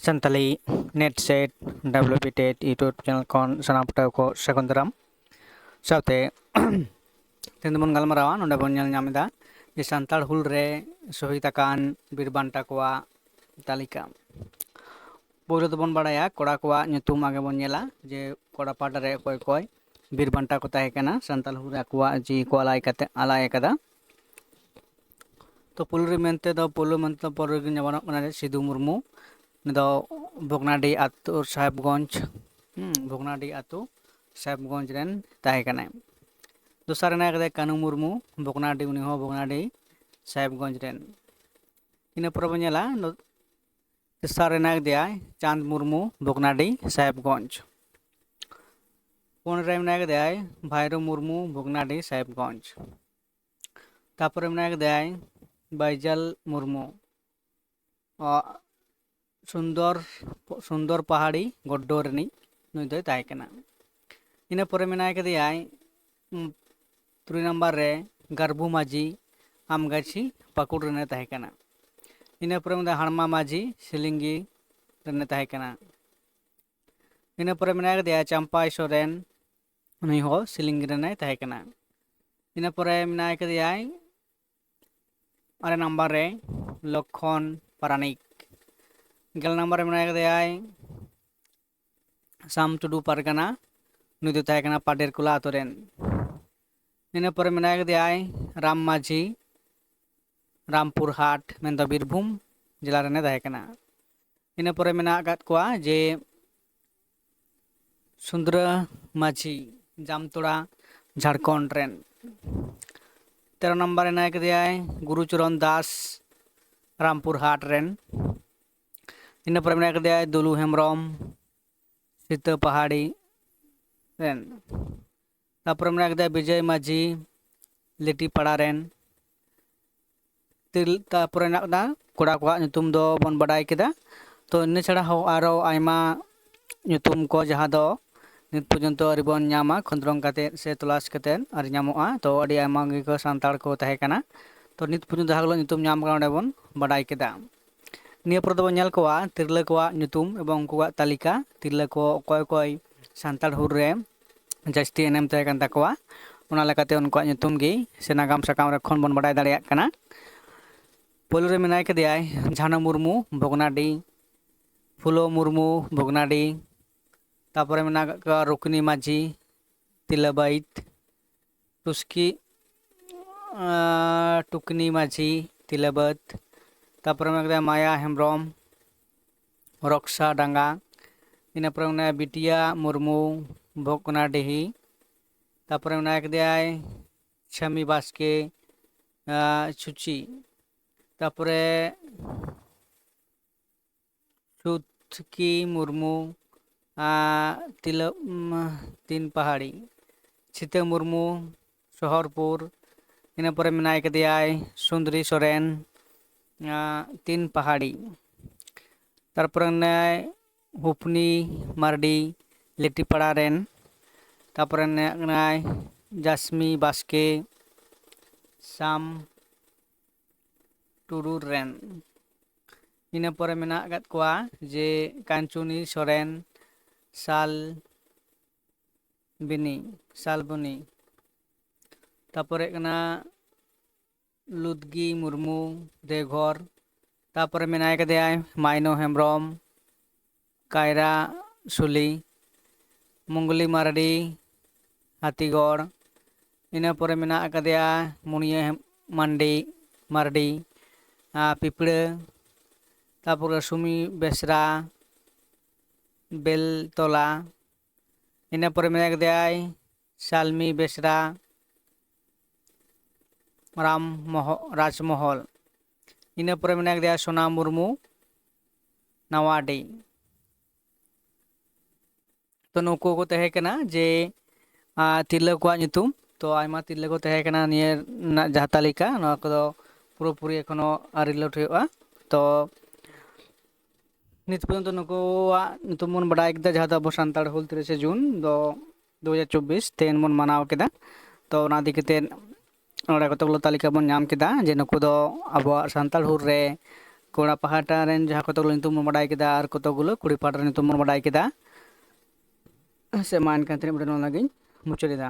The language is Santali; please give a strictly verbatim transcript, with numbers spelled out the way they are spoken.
Santali NET SET WB TET YouTube channel ᱠᱷᱚᱱ ᱥᱟᱱᱟᱢ ᱯᱟᱹᱴᱷᱩᱣᱟᱹ ᱠᱚ ᱥᱟᱹᱜᱩᱱ ᱫᱟᱨᱟᱢ᱾ ᱥᱟᱶᱛᱮ ᱛᱮᱦᱮᱧ ᱫᱚᱵᱚᱱ ᱜᱟᱞᱢᱟᱨᱟᱣᱟ, ᱱᱚᱰᱮ ᱵᱚᱱ ᱧᱮᱞ ᱧᱟᱢ ᱮᱫᱟ ᱡᱮ ᱥᱟᱱᱛᱟᱲ ᱦᱩᱞ ᱨᱮ ᱥᱚᱦᱤᱫ ᱟᱠᱟᱱ ᱵᱤᱨ ᱵᱟᱱᱴᱟ ᱠᱚᱣᱟᱜ ᱛᱟᱹᱞᱤᱠᱟ᱾ ᱯᱳᱭᱞᱳ ᱫᱚᱵᱚᱱ ᱵᱟᱲᱟᱭᱟ ᱠᱚᱲᱟ ᱠᱚᱣᱟᱜ ᱧᱩᱛᱩᱢ ᱟᱜᱮ ᱵᱚᱱ ᱧᱮᱞᱟ ᱡᱮ ᱠᱚᱲᱟ ᱯᱟᱦᱴᱟ ᱨᱮ ᱚᱠᱚᱭ ᱚᱠᱚᱭ ᱵᱤᱨ ᱵᱟᱱᱴᱟ ᱠᱚ ᱛᱟᱦᱮᱸ ᱠᱟᱱᱟ, ᱥᱟᱱᱛᱟᱲ ᱦᱩᱞ ᱨᱮ ᱟᱠᱚᱣᱟᱜ ᱡᱤᱣᱤ ᱠᱚ ᱟᱞᱟᱭ ᱠᱟᱛᱮ, ᱟᱞᱟᱭ ᱟᱠᱟᱫᱟ᱾ ᱛᱚ ᱯᱳᱭᱞᱳ ᱨᱮ ᱢᱮᱱᱛᱮ ᱫᱚ, ᱯᱳᱭᱞᱳ ᱢᱮᱱᱛᱮ ᱫᱚ ᱯᱳᱭᱞᱳ ᱨᱮᱜᱮ ᱧᱟᱢᱚᱜ ᱠᱟᱱᱟ ᱥᱤᱫᱩ ᱢᱩᱨᱢᱩ᱾ ᱩᱱᱤ ᱫᱚ ᱵᱷᱚᱜᱽᱱᱟᱰᱤ ᱟᱹᱛᱩ ᱥᱟᱦᱮᱵᱽᱜᱚᱸᱡᱽ, ᱦᱩᱸ, ᱵᱷᱚᱜᱽᱱᱟᱰᱤ ᱟᱹᱛᱩ ᱥᱟᱦᱮᱵᱽᱜᱚᱸᱡᱽ ᱨᱮᱱ ᱛᱟᱦᱮᱸ ᱠᱟᱱᱟᱭ᱾ ᱫᱚᱥᱟᱨ ᱨᱮ ᱢᱮᱱᱟᱭ ᱠᱟᱫᱮᱭᱟ ᱠᱟᱹᱱᱩ ᱢᱩᱨᱢᱩ, ᱵᱷᱚᱜᱽᱱᱟᱰᱤ, ᱩᱱᱤ ᱦᱚᱸ ᱵᱷᱚᱜᱽᱱᱟᱰᱤ ᱥᱟᱦᱮᱵᱽᱜᱚᱸᱡᱽ ᱨᱮᱱ᱾ ᱤᱱᱟᱹ ᱯᱚᱨᱮ ᱵᱚᱱ ᱧᱮᱞᱟ, ᱱᱚ-, ᱛᱮᱥᱟᱨ ᱨᱮ ᱢᱮᱱᱟᱭ ᱠᱟᱫᱮᱭᱟ ᱪᱟᱸᱫᱽ ᱢᱩᱨᱢᱩ, ᱵᱷᱚᱜᱽᱱᱟᱰᱤ ᱥᱟᱦᱮᱵᱽᱜᱚᱸᱡᱽ᱾ ᱯᱩᱱ ᱨᱮ ᱢᱮᱱᱟᱭ ᱠᱟᱫᱮᱭᱟᱭ ᱵᱷᱟᱭᱨᱳ ᱢᱩᱨᱢᱩ, ᱵᱷᱚᱜᱽᱱᱟᱰᱤ ᱥᱟᱦᱮᱵᱽᱜᱚᱸᱡᱽ᱾ ᱛᱟᱯᱚᱨᱮ ᱢᱮᱱᱟᱭ ᱠᱟᱫᱮᱭᱟᱭ ᱵᱟᱭᱡᱟᱞ ᱢᱩᱨᱢᱩ, ᱚ, ᱥᱩᱱᱫᱚᱨ, ᱥᱩᱱᱫᱚᱨ ᱯᱟᱦᱟᱲᱤ ᱜᱚᱰᱰᱚ ᱨᱤᱱᱤᱡ ᱱᱩᱭ ᱫᱚᱭ ᱛᱟᱦᱮᱸ ᱠᱟᱱᱟ᱾ ᱤᱱᱟᱹ ᱯᱚᱨᱮ ᱢᱮᱱᱟᱭ ᱠᱟᱫᱮᱭᱟᱭ, ᱩᱢ, ᱛᱩᱨᱩᱭ ᱱᱟᱢᱵᱟᱨ ᱨᱮ ᱜᱟᱨᱵᱷᱩ ᱢᱟᱹᱡᱷᱤ, ᱟᱢᱜᱟᱪᱷᱤ, ᱯᱟᱹᱠᱩᱲ ᱨᱮᱱᱮ ᱛᱟᱦᱮᱸ ᱠᱟᱱᱟ᱾ ᱤᱱᱟᱹ ᱯᱚᱨᱮ ᱢᱮᱱᱟᱭ ᱦᱟᱲᱢᱟ ᱢᱟᱹᱡᱷᱤ, ᱥᱤᱞᱤᱝᱜᱤ ᱨᱮᱱᱮ ᱛᱟᱦᱮᱸ ᱠᱟᱱᱟ᱾ ᱤᱱᱟᱹ ᱯᱚᱨᱮ ᱢᱮᱱᱟᱭ ᱠᱟᱫᱮᱭᱟ ᱪᱟᱢᱯᱟᱭ ᱥᱚᱨᱮᱱ, ᱩᱱᱤ ᱦᱚᱸ ᱥᱤᱞᱤᱝᱜᱤ ᱨᱮᱱᱮ ᱛᱟᱦᱮᱸ ᱠᱟᱱᱟ᱾ ᱤᱱᱟᱹ ᱯᱚᱨᱮ ᱢᱮᱱᱟᱭ ᱠᱟᱫᱮᱭᱟᱭ ᱟᱨᱮ ᱱᱟᱢᱵᱟᱨ ᱨᱮ ᱞᱚᱠᱠᱷᱚᱱ ᱯᱟᱨᱟᱱᱤᱠ᱾ ᱜᱮᱞ ᱱᱟᱢᱵᱟᱨ ᱨᱮ ᱢᱮᱱᱟᱭ ᱠᱟᱫᱮᱭᱟᱭ ᱥᱟᱢ ᱴᱩᱰᱩ ᱯᱟᱨᱜᱟᱱᱟ, ᱱᱩᱭ ᱫᱚ ᱛᱟᱦᱮᱸ ᱠᱟᱱᱟ ᱯᱟᱰᱮᱨᱠᱚᱞᱟ ᱟᱛᱳ ᱨᱮᱱ᱾ ᱤᱱᱟᱹ ᱯᱚᱨᱮ ᱢᱮᱱᱟᱭ ᱠᱟᱫᱮᱭᱟᱭ ᱨᱟᱢ ᱢᱟᱹᱡᱷᱤ, ᱨᱟᱢᱯᱩᱨ ᱦᱟᱴ, ᱢᱮᱱᱫᱚ ᱵᱤᱨᱵᱷᱩᱢ ᱡᱮᱞᱟ ᱨᱮᱱᱮ ᱛᱟᱦᱮᱸ ᱠᱟᱱᱟ᱾ ᱤᱱᱟᱹ ᱯᱚᱨᱮ ᱢᱮᱱᱟᱜ ᱟᱠᱟᱫ ᱠᱚᱣᱟ ᱡᱮ ᱥᱩᱸᱫᱽᱨᱟᱹ ᱢᱟᱹᱡᱷᱤ, ᱡᱟᱢᱛᱚᱲᱟ, ᱡᱷᱟᱲᱠᱷᱚᱸᱰ ᱨᱮᱱ᱾ ᱛᱮᱨᱚ ᱱᱟᱢᱵᱟᱨ ᱨᱮ ᱢᱮᱱᱟᱭ ᱠᱟᱫᱮᱭᱟᱭ ᱜᱩᱨᱩᱪᱚᱨᱚᱱ ᱫᱟᱥ, ᱨᱟᱢᱯᱩᱨ ᱦᱟᱴ ᱨᱮᱱ᱾ ᱤᱱᱟᱹ ᱯᱚᱨᱮ ᱢᱮᱱᱟᱭ ᱠᱟᱫᱮᱭᱟ ᱫᱩᱞᱩ ᱦᱮᱢᱵᱨᱚᱢ, ᱥᱤᱛᱟᱹ ᱯᱟᱦᱟᱲᱤ ᱨᱮᱱ᱾ ᱛᱟᱯᱚᱨᱮ ᱢᱮᱱᱟᱭ ᱠᱟᱫᱮᱭᱟ ᱵᱤᱡᱚᱭ ᱢᱟᱹᱡᱷᱤ, ᱞᱤᱴᱤᱯᱟᱲᱟ ᱨᱮᱱ᱾ ᱛᱤᱨ-, ᱛᱟᱯᱚᱨᱮ ᱢᱮᱱᱟᱜ ᱠᱟᱫᱟ ᱠᱚᱲᱟ ᱠᱚᱣᱟᱜ ᱧᱩᱛᱩᱢ ᱫᱚ ᱵᱚᱱ ᱵᱟᱰᱟᱭ ᱠᱮᱫᱟ᱾ ᱛᱚ ᱤᱱᱟᱹ ᱪᱷᱟᱲᱟ ᱦᱚᱸ ᱟᱨᱚ ᱟᱭᱢᱟ ᱧᱩᱛᱩᱢ ᱠᱚ ᱡᱟᱦᱟᱸ ᱫᱚ ᱱᱤᱛ ᱯᱚᱨᱡᱚᱱᱛᱚ ᱟᱹᱣᱨᱤ ᱵᱚᱱ ᱧᱟᱢᱟ, ᱠᱷᱚᱸᱫᱽᱨᱚᱝ ᱠᱟᱛᱮᱫ ᱥᱮ ᱛᱚᱞᱟᱥ ᱠᱟᱛᱮᱫ ᱟᱹᱣᱨᱤ ᱧᱟᱢᱚᱜᱼᱟ᱾ ᱛᱚ ᱟᱹᱰᱤ ᱟᱭᱢᱟ ᱜᱮᱠᱚ ᱥᱟᱱᱛᱟᱲ ᱠᱚ ᱛᱟᱦᱮᱸ ᱠᱟᱱᱟ᱾ ᱛᱚ ᱱᱤᱛ ᱯᱚᱨᱡᱚᱱᱛᱚ ᱡᱟᱦᱟᱸ ᱜᱩᱞᱳ ᱧᱩᱛᱩᱢ ᱧᱟᱢ ᱠᱟᱱᱟ ᱚᱸᱰᱮ ᱵᱚᱱ ᱵᱟᱰᱟᱭ ᱠᱮᱫᱟ᱾ ᱱᱤᱭᱟᱹ ᱯᱚᱨᱮ ᱫᱚᱵᱚᱱ ᱧᱮᱞ ᱠᱚᱣᱟ ᱛᱤᱨᱞᱟᱹ ᱠᱚᱣᱟᱜ ᱧᱩᱛᱩᱢ ᱮᱵᱚᱝ ᱩᱱᱠᱩᱣᱟᱜ ᱛᱟᱹᱞᱤᱠᱟ᱾ ᱛᱤᱨᱞᱟᱹ ᱠᱚ ᱚᱠᱚᱭ ᱚᱠᱚᱭ ᱥᱟᱱᱛᱟᱲ ᱦᱩᱞ ᱨᱮ ᱡᱟᱹᱥᱛᱤ ᱮᱱᱮᱢ ᱛᱟᱦᱮᱸ ᱠᱟᱱ ᱛᱟᱠᱚᱣᱟ, ᱚᱱᱟ ᱞᱮᱠᱟᱛᱮ ᱩᱱᱠᱩᱣᱟᱜ ᱧᱩᱛᱩᱢ ᱜᱮ ᱥᱮ ᱱᱟᱜᱟᱢ ᱥᱟᱠᱟᱢ ᱨᱮ ᱠᱷᱚᱱ ᱵᱚᱱ ᱵᱟᱰᱟᱭ ᱫᱟᱲᱮᱭᱟᱜ ᱠᱟᱱᱟ᱾ ᱯᱳᱭᱞᱳ ᱨᱮ ᱢᱮᱱᱟᱭ ᱠᱟᱫᱮᱭᱟᱭ ᱡᱷᱟᱱᱚ ᱢᱩᱨᱢᱩ, ᱵᱷᱚᱜᱽᱱᱟᱰᱤ, ᱯᱷᱩᱞᱳ ᱢᱩᱨᱢᱩ, ᱵᱷᱚᱜᱽᱱᱟᱰᱤ, ᱛᱟᱯᱚᱨᱮ ᱢᱮᱱᱟᱜ ᱟᱠᱟᱫ ᱠᱚᱣᱟ ᱨᱩᱠᱱᱤ ᱢᱟᱹᱡᱷᱤ, ᱛᱤᱞᱟᱹᱵᱟᱹᱭᱤᱛ, ᱴᱩᱥᱠᱤ, ᱟᱸ, ᱴᱩᱠᱱᱤ ᱢᱟᱹᱡᱷᱤ, ᱛᱤᱞᱟᱹᱵᱟᱹᱫ, ᱛᱟᱯᱚᱨᱮ ᱢᱮᱱᱟᱜ ᱠᱟᱫᱟ ᱢᱟᱭᱟ ᱦᱮᱢᱵᱨᱚᱢ, ᱨᱚᱠᱥᱟ ᱰᱟᱸᱜᱟ, ᱤᱱᱟᱹ ᱯᱚᱨᱮ ᱢᱮᱱᱟᱭᱟ ᱵᱤᱴᱤᱭᱟ ᱢᱩᱨᱢᱩ, ᱵᱷᱚᱜᱽᱱᱟᱰᱤᱦᱤ, ᱛᱟᱯᱚᱨᱮ ᱢᱮᱱᱟᱭ ᱠᱟᱫᱮᱭᱟᱭ ᱪᱷᱟᱢᱤ ᱵᱟᱥᱠᱮ, ᱟᱸ, ᱪᱷᱩᱪᱤ, ᱛᱟᱯᱚᱨᱮ ᱥᱩᱛᱠᱤ ᱢᱩᱨᱢᱩ, ᱟᱸ, ᱛᱤᱞᱟᱹ-, ᱩᱢ, ᱛᱤᱱ ᱯᱟᱦᱟᱲᱤ, ᱪᱷᱤᱛᱟᱹ ᱢᱩᱨᱢᱩ, ᱥᱚᱦᱚᱨᱯᱩᱨ, ᱤᱱᱟᱹ ᱯᱚᱨᱮ ᱢᱮᱱᱟᱭ ᱠᱟᱫᱮᱭᱟᱭ ᱥᱩᱱᱫᱨᱤ ᱥᱚᱨᱮᱱ, ᱟᱸ, ᱛᱤᱱ ᱯᱟᱦᱟᱲᱤ, ᱛᱟᱨᱯᱚᱨᱮ ᱢᱮᱱᱟᱭ ᱦᱩᱯᱱᱤ ᱢᱟᱨᱰᱤ, ᱞᱤᱴᱤᱯᱟᱲᱟ ᱨᱮᱱ, ᱛᱟᱨᱯᱚᱨᱮ ᱢᱮᱱᱟᱭ ᱠᱟᱱᱟᱭ ᱡᱟᱥᱢᱤ ᱵᱟᱥᱠᱮ, ᱥᱟᱢ ᱴᱩᱰᱩ ᱨᱮᱱ᱾ ᱤᱱᱟᱹ ᱯᱚᱨᱮ ᱢᱮᱱᱟᱜ ᱟᱠᱟᱫ ᱠᱚᱣᱟ ᱡᱮ ᱠᱟᱧᱪᱩᱱᱤ ᱥᱚᱨᱮᱱ, ᱥᱟᱞ ᱵᱤᱱᱤ, ᱥᱟᱞᱵᱩᱱᱤ, ᱛᱟᱯᱚᱨᱮ ᱦᱩᱭᱩᱜ ᱠᱟᱱᱟ ᱞᱩᱫᱽᱜᱤ ᱢᱩᱨᱢᱩ, ᱫᱮᱣᱜᱷᱚᱨ, ᱛᱟᱯᱚᱨᱮ ᱢᱮᱱᱟᱭ ᱠᱟᱫᱮᱭᱟᱭ ᱢᱟᱭᱱᱚ ᱦᱮᱢᱵᱨᱚᱢ, ᱠᱟᱭᱨᱟ ᱥᱩᱞᱤ, ᱢᱩᱝᱜᱩᱞᱤ ᱢᱟᱨᱰᱤ, ᱦᱟᱛᱤᱜᱚᱲ, ᱤᱱᱟᱹ ᱯᱚᱨᱮ ᱢᱮᱱᱟᱜ ᱟᱠᱟᱫᱮᱭᱟ ᱢᱩᱱᱤᱭᱟᱹ ᱦᱮᱢ-, ᱢᱟᱱᱰᱤ, ᱢᱟᱨᱰᱤ, ᱟᱨ ᱯᱤᱯᱲᱟᱹ, ᱛᱟᱯᱚᱨᱮ ᱥᱩᱢᱤ ᱵᱮᱥᱨᱟ, ᱵᱮᱞᱛᱚᱞᱟ, ᱤᱱᱟᱹ ᱯᱚᱨᱮ ᱢᱮᱱᱟᱭ ᱠᱟᱫᱮᱭᱟᱭ ᱥᱟᱞᱢᱤ ᱵᱮᱥᱨᱟ, ᱨᱟᱢ ᱢᱚᱦᱚ-, ᱨᱟᱡᱽᱢᱚᱦᱚᱞ, ᱤᱱᱟᱹ ᱯᱚᱨᱮ ᱢᱮᱱᱟᱭ ᱠᱟᱫᱮᱭᱟ ᱥᱳᱱᱟ ᱢᱩᱨᱢᱩ, ᱱᱟᱣᱟᱰᱤ᱾ ᱛᱚ ᱱᱩᱠᱩ ᱠᱚ ᱛᱟᱦᱮᱸ ᱠᱟᱱᱟ ᱡᱮ, ᱟᱨ ᱛᱤᱨᱞᱟᱹ ᱠᱚᱣᱟᱜ ᱧᱩᱛᱩᱢ᱾ ᱛᱚ ᱟᱭᱢᱟ ᱛᱤᱨᱞᱟᱹ ᱠᱚ ᱛᱟᱦᱮᱸ ᱠᱟᱱᱟ ᱱᱤᱭᱟᱹ ᱨᱮᱱᱟᱜ ᱡᱟᱦᱟᱸ ᱛᱟᱹᱞᱤᱠᱟ, ᱱᱚᱣᱟ ᱠᱚᱫᱚ ᱯᱩᱨᱟᱹᱯᱩᱨᱤ ᱮᱠᱷᱚᱱᱳ ᱟᱹᱣᱨᱤ ᱞᱳᱰ ᱦᱩᱭᱩᱜᱼᱟ᱾ ᱛᱚ ᱱᱤᱛ ᱯᱚᱨᱡᱚᱱᱛᱚ ᱱᱩᱠᱩᱣᱟᱜ ᱧᱩᱛᱩᱢ ᱵᱚᱱ ᱵᱟᱰᱟᱭ ᱠᱮᱫᱟ, ᱡᱟᱦᱟᱸ ᱫᱚ ᱟᱵᱚ ᱥᱟᱱᱛᱟᱲ ᱦᱩᱞ ᱛᱤᱨᱤᱥᱮ ᱡᱩᱱ ᱫᱚ ᱫᱩ ᱦᱟᱡᱟᱨ ᱪᱚᱵᱵᱤᱥ ᱛᱮᱦᱮᱧ ᱵᱚᱱ ᱢᱟᱱᱟᱣ ᱠᱮᱫᱟ᱾ ᱛᱚ ᱚᱱᱟ ᱤᱫᱤ ᱠᱟᱛᱮ ᱱᱚᱰᱮ ᱠᱚᱛᱚᱠ ᱜᱩᱞᱳ ᱛᱟᱹᱞᱤᱠᱟ ᱵᱚᱱ ᱧᱟᱢ ᱠᱮᱫᱟ ᱡᱮ ᱱᱩᱠᱩ ᱫᱚ ᱟᱵᱚᱣᱟᱜ ᱥᱟᱱᱛᱟᱲ ᱦᱩᱞ ᱨᱮ ᱠᱚᱲᱟ ᱯᱟᱦᱴᱟ ᱨᱮᱱ ᱡᱟᱦᱟᱸ ᱠᱚᱛᱚ ᱜᱩᱞᱳ ᱧᱩᱛᱩᱢ ᱵᱚᱱ ᱵᱟᱰᱟᱭ ᱠᱮᱫᱟ ᱟᱨ ᱠᱚᱛᱚ ᱜᱩᱞᱳ ᱠᱩᱲᱤ ᱯᱟᱦᱴᱟ ᱨᱮᱱ ᱧᱩᱛᱩᱢ ᱵᱚᱱ ᱵᱟᱰᱟᱭ ᱠᱮᱫᱟ᱾ ᱥᱮ ᱢᱟ ᱮᱱᱠᱷᱟᱱ ᱛᱮᱦᱮᱧ video ᱱᱚᱣᱟ ᱜᱤᱧ ᱢᱩᱪᱟᱹᱫ ᱮᱫᱟ᱾